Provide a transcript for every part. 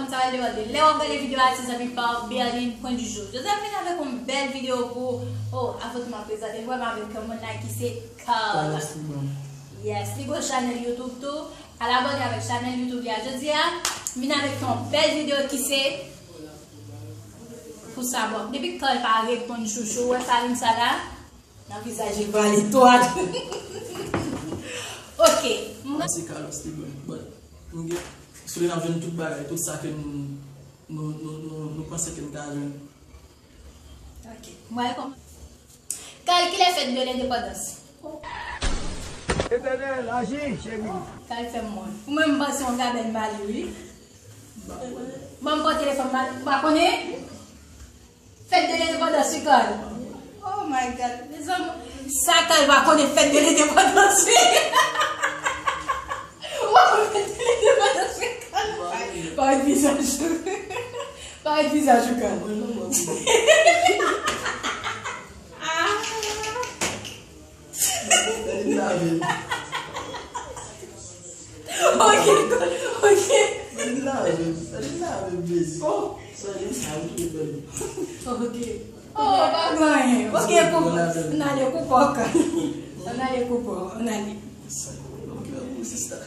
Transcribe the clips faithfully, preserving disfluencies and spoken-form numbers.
Sa va depann de lè w ap gade videyo a, se zanmi pa w, Berline, pwen di jou. Jodi a m vin avèk yon bèl videyo pou ou. Oh, avan tou m ap prezante l, m avèk yon moun la ki se Carl. Carlos Liban. Yes, li gon chanèl YouTube tou. Al abòne avèk chanèl YouTube li a. Jodi a, m vin avèk yon bèl videyo ki se pou sa bon. Depi Carl pa reponn chouchou, ou wè farin sa la, nan vizaj li pral etwat. Ok. M- Se Carlos Liban. But, nou gen, sou li n ap jwenn tout bagay, tout sa ke nou, nou, nou, nou, nou panse ke n ka jwenn. Ok. M pral kòmanse. Carl, kilè fèt de lendepandans? Etènèl, aji, cheri. Carl fè m mòn. Ou menm m panse yon gabèl Mali, wi. Ban m pran telefòn Mali. Ou pa konnen? Fèt de lendepandans, wi, Carl. Oh my God. Mezanmi, sa Carl pa konnen fèt de lendepandans, wi. Ou pa konnen fèt de lendepandans, wi, Carl. Parèt vizaj ou. Parèt vizaj ou, Carl. Ah. Gade m lave l. Ok, ok. Gade m lave l. Gade m lave l, Jezi. Oh. Gade sa, wi, gade. Ok. Oh, pa gen anyen. Ok, koup. Ann ale, koup, ok. Ann ale, koup, ann ale. Sa, ok, sista.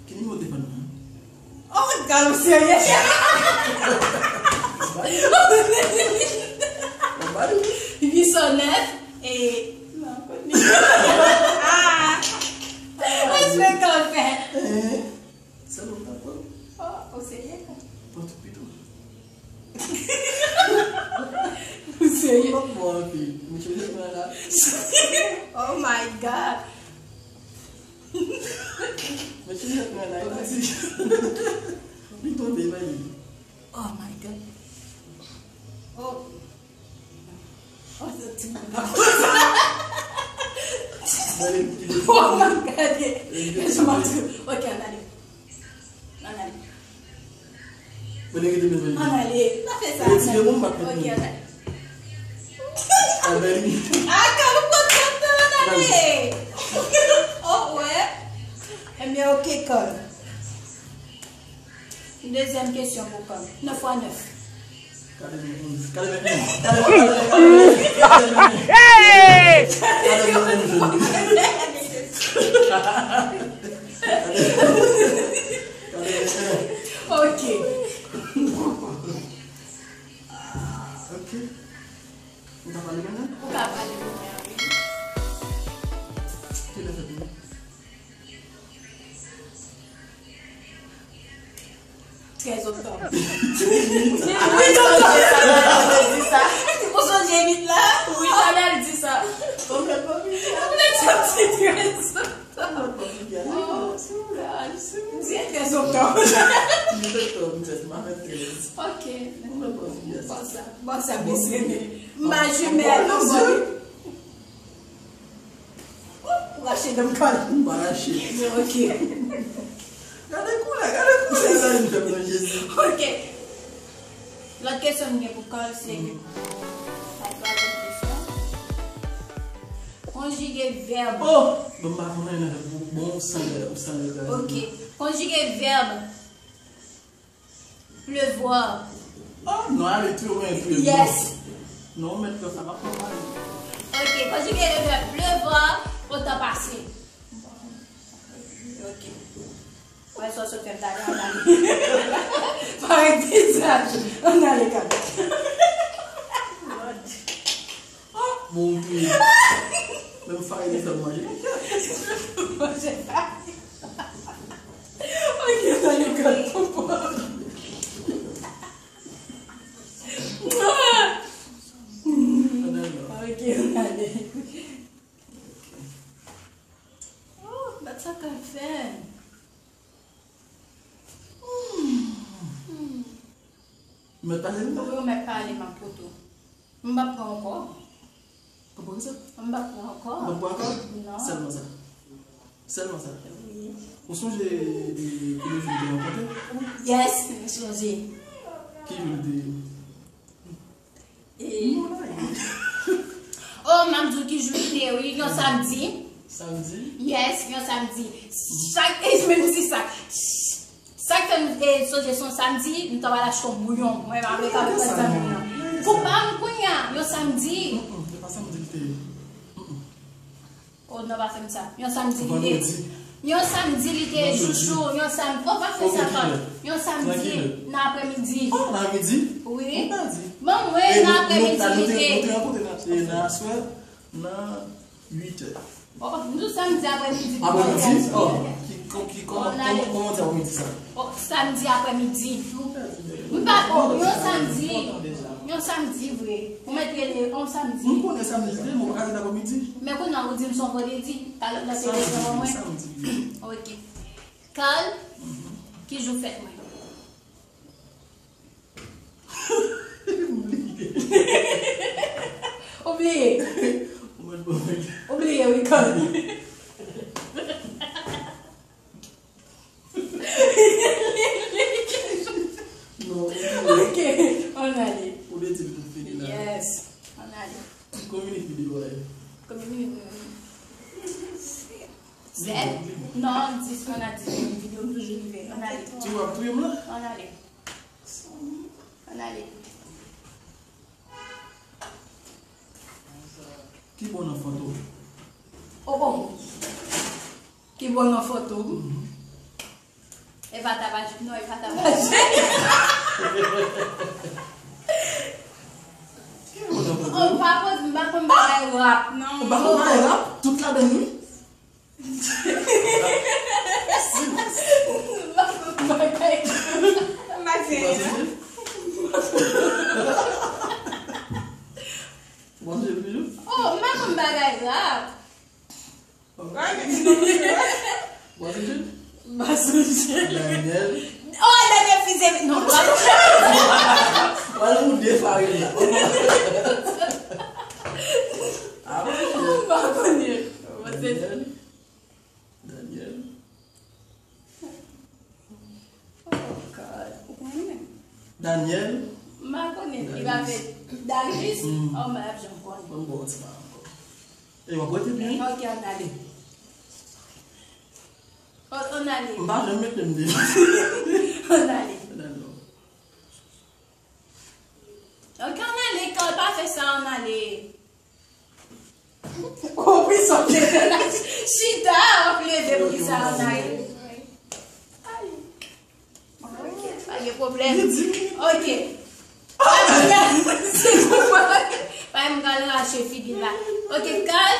Ki nimewo telefòn nan? Oh my God, ou serye? Huit cent neuf e ah, respè kò fè. Sa nou pa pran? Oh, ou serye? Pran tout pito. Ou serye? Mwen bon anpil. Mwen chanje mwen la. Oh my God. Mwen chanje mwen la. Li tonbe, li pa li. Oh my God. Oh. Oh, se ti moun la. Oh my God. Ok, ann ale. Ann ale. Mwen rete menm. Ann ale. Pa fè sa. Retire moun, m ap met. Ok, ann ale. Ah, ben. Ah, Carl, ou pran twòp tan, ann ale. Oh, wè. Ebyen, ok, Carl. Dezyèm kesyon pou Carl. Nèf fwa nèf. Hey! Ok. Ok. Ou ka pale kounye a? Ou ka pale kounye a, wi. Kilè fèt ou? Trèz oktòb. Wi, tonton. Ou sonje sa? Ou sonje uit la? Wi, Chanèl di sa. Ou mèt pa bliye. Ou mèt sorti trèz. Ou mèt pa bliye. Oh, God. Se trèz oktòb. Uit oktòb, m fèt, m a fèt trèz. Ok. Ou mèt pa bliye. Bon sa, bon sa, mesye. M pa jimèl, non, bon. Ou rache dan m kòl. M pa rache. Ok. Gade koulè, gade koulè sa vin fè m nan Jezi. Ok. Lòt kesyon m gen pou Carl se, sa twazèm kesyon. Konjige vèb. Oh! Bon, m pa konnen nan bon, bon, ou san lè, ou san lè. Ok. Konjige vèb. Pleuvoir. Oh, non, ale tou, mwen tou. Yes. Non, mèt fè sa, pa pran mal. Ok, konjige le vèb pleuvoir, o tan pase. Ok. Wè, sa w sot fè m talè, ann ale. Parèt vizaj. Ann ale, Carl. Lòd. Oh, bon, wi. Menm farin li fè m manje. Manje farin. Ok, sa lekòl pou pòv. Ok, ann ale. Oh, bat sa ka fè. Hmm. Hmm. Mèt pale, wi. Wi, ou mèt pale, m ap koute w. M p ap pran ankò. Konprann sa? M p ap pran ankò. M p ap pran ankò? Non. Sèlman sa. Sèlman sa. Wi. Ou sonje de ki jou nou te rankontre? Yes, m sonje. Ki jou nou te? E... Oh, m ap di w ki jou li te, wi, yon samdi. Samdi? Yes, yon samdi. Chak, e menm si sa. E, sonje se yon samdi, m ta pral achte yon bouyon. Mwen, m ap rete avèk lòt zanmi m nan. Pou pa m kounye a, yon samdi. Mm, mm, se pa samdi li te ye. Mm, mm. Oh, non, pa fè m sa. Yon samdi li te. Yon samdi li te ye, chouchou. Yon samdi. Oh, pa fè sa, pa. Yon samdi, nan aprèmidi. Oh, nan aprèmidi? Wi. Ban mwen, nan aprèmidi li te ye. Nou te rankontre nan, nan aswè, nan uit è. Oh, nou samdi aprèmidi. Aprèmidi? Oh, ki, ki, ki, kòman, kòman, kòman w di aprèmidi sa? Oh, samdi aprèmidi. M pa, oh, yon samdi. Yon samdi vre. Ou mèt rele yon samdi. M konnen samdi vre, men w pa ka di aprèmidi. Men kounye a ou di m se yon vandredi. Talè w nan telefòn mwen. Samdi vre. Ok. Carl, ki jou fèt mwen? Oubliye. Ou bliye, wi, Carl. Non, ou bliye. Ok, ann ale. Ou te di m pou fini la. Yes, ann ale. Konbyen minit videyo a ye? Konbyen minit nou? Sèt? Non, dis, ann a dis minit videyo, m toujou rive. Ann ale. Ti w ap touye m la? Ann ale. Ann ale. Ki bò nan foto? Oh, oh. Ki bò nan foto? Mhm. E pa tabaj, non, e pa tabaj. Ki bò nan foto? Oh, m pa konn, m pa konn bagay rap, non. Ou pa konn bagay rap? Tout ladan l, wi. Manje toujou? Oh, m pa konn bagay rap. Manje toujou? M pa sonje. Daniel. Oh, Daniel Fils. Non, m pa konn. Wale ou defarin la. Ah, m pa konnen. Daniel. Daniel. Oh, God. Ou konnen menm? Daniel. M pa konnen. Li pa fè Darius? Mm. Oh, m pa ap janm konnen. Ban m ba w ti pa ankò. E w ap rete byen. Ok, ann ale. Oh, ann ale. M pa janm mete m deyò. Ann ale. Ann ale. Ok, ann ale, Carl, pa fè sa, ann ale. Ou prizon, leve la. Chita, w ap leve pou ki sa, ann ale. Ay. Ok, pa gen pwoblèm. Ok. Se pou mwen. Pa m pral rache figi la. Ok, Carl,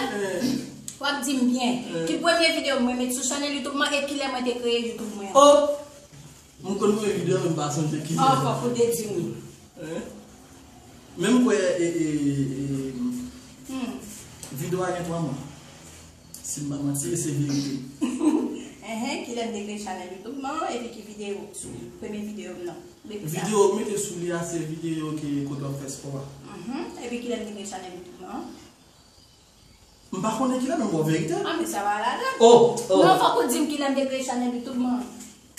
w ap di m byen. Ki premye videyo mwen met sou chanèl YouTube mwen e kilè mwen te kreye YouTube mwen an? Oh! M konn premye videyo, men m pa sonje ki. Oh, fòk ou te di m. Hein? Men m kwè, e, e, e, videyo a gen twa mwa. Si m pa manti, e se verite. Enhen, kilè m te kreye chanèl YouTube mwen, epi ki videyo sou li? Premye videyo m nan. Depi sa. Videyo ou mete sou li a, se videyo ke kote w ap fè spò a. Mhm. Epi kilè m te kreye chanèl YouTube mwen? M pa konnen kilè, men m ba w verite. Ah, men sa va ladan. Oh, oh. Non, fòk ou di m kilè m te kreye chanèl YouTube mwen.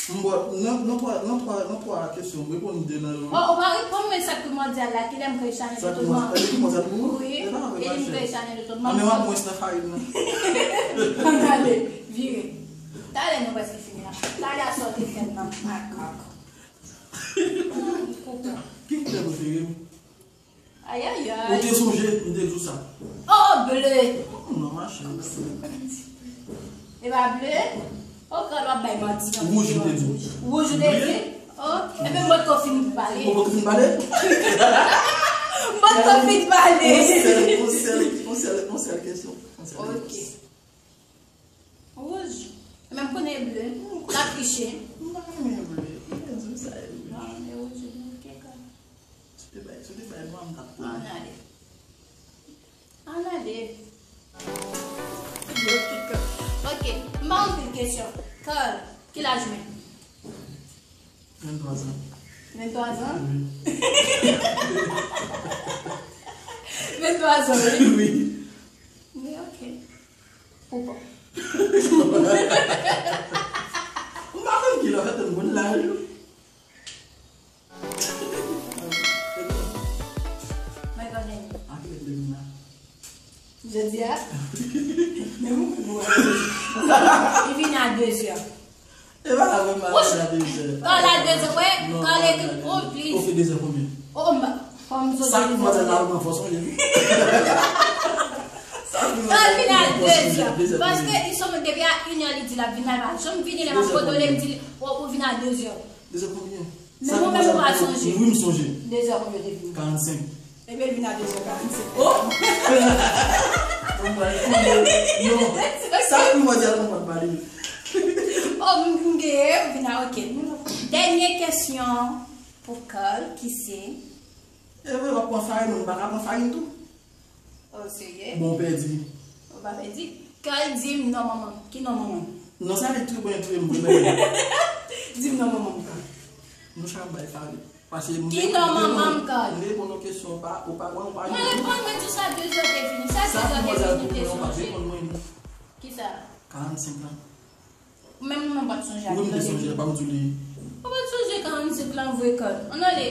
M ba w, nan, nan twa, nan twa, nan twa kesyon, reponn de nan yo. Oh, ou pa reponn mwen sa k primòdyal la, kilè m kreye chanèl YouTube mwen. Sa k primòdyal, sa k primòdyal pou ou? Wi, e li m kreye chanèl YouTube mwen. Ah, men w ap mwen nan farin nan. Ann ale, vire. Talè nou prèske fini la. Talè a sa w te fè m nan makak. Ki koulè prefere m? Ayayay. Ou te sonje, m te di w sa. Oh, ble. Hmm, non, machin. E pa ble? Oh, Carl, w ap bay manti nan videyo a. Wouj, m te di w. Wouj, ou te di? Oh, ebyen, m poko fin pale. Ou poko fin pale? M poko fin pale. Yon sèl, yon sèl, yon sèl, yon sèl kesyon. Yon sèl kesyon. Ok. Wouj. Men m konnen e ble. L ap triche. M pa renmen ble. Mwen di w sa e ble. Non, e wouj li, ok, ka. Si w te bay, si w te bay nwa, m t ap konnen. Ann ale. Ann ale. Ok, m pa anpil kesyon. Carl, ki laj mwen? Venntwa zan. Venntwa zan? Wi. Venntwa zan, wi. Wi. Men ok. Ou pa. M pa konn kilè w fè tann moun laj ou. Mwen konnen. A kilè w te vin la? Jodi a? Men mwen konn ou. Li vin a de zè. E pa la vrèman la dezè. Kòl la dezè, wè. Kòl ekri, oh, please. Ok, dezè konbyen? Oh, m pa. Fò m soti. Sa ki mwen la, mwen fò sonje. Kòl vin a dezè. Paske li sot depi a inè, li di l ap vin la, li pa janm vini, lè m ap kondole, m di l, ou, ou vin a dezè. Dezè konbyen? Men mwen menm, mwen pa sonje. Wi, m sonje. Dezè konbyen te vini? Karannsenk. Ebyen, l vin a dezè karannsenk. Oh! Mwen pral fouye. Non. Sa ki mwen di a, mwen pral pale. Oh, m, m genyen, m vin a, ok. Dènye kesyon pou Carl, ki se. E vre, w ap pran farin, mwen pa ka pran farin tou. Oh, serye? Bon, w pèdi. Ou pa pèdi? Carl di m non manman m. Ki non manman m? Non, sa li tou bon, tou bon. Di m non manman m, Carl. Nou chak bay farin. Paske m Ki non manman m, Carl? M reponn yon kesyon, ou pa, ou pa, ou pa Mwen reponn, mwen di sa dezè te vini. Sa dezè te vini, te sonje. Reponn mwen. Kisa? Karannsenk an. Ou menm, ou menm pa t sonje a Wi, m te sonje, pa m di w li. Ou pa t sonje karannsenk lan vre, Carl. Ann ale.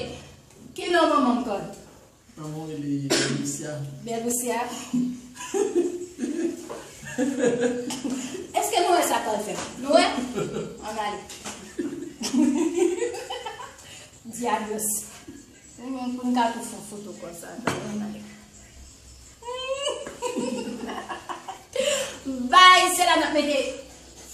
Ki non manman m, Carl? Manman w rele Bèl Lusya. Bèl Lusya. Èske nou wè sa Carl fè? Nou wè? Ann ale. Diablos. Pou m, pou m ka tou fè foto konsa, ann ale. Bay, se la n ap mete.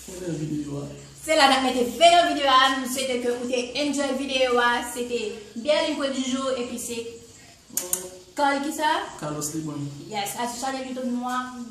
Fin videyo a. Se la n ap mete fen nan videyo a. Nou swete ke ou te enjoy videyo a. Se te Berline Prodijo, epi se Carl kisa? Carlos Liban. Yes, a channel YouTube nou an.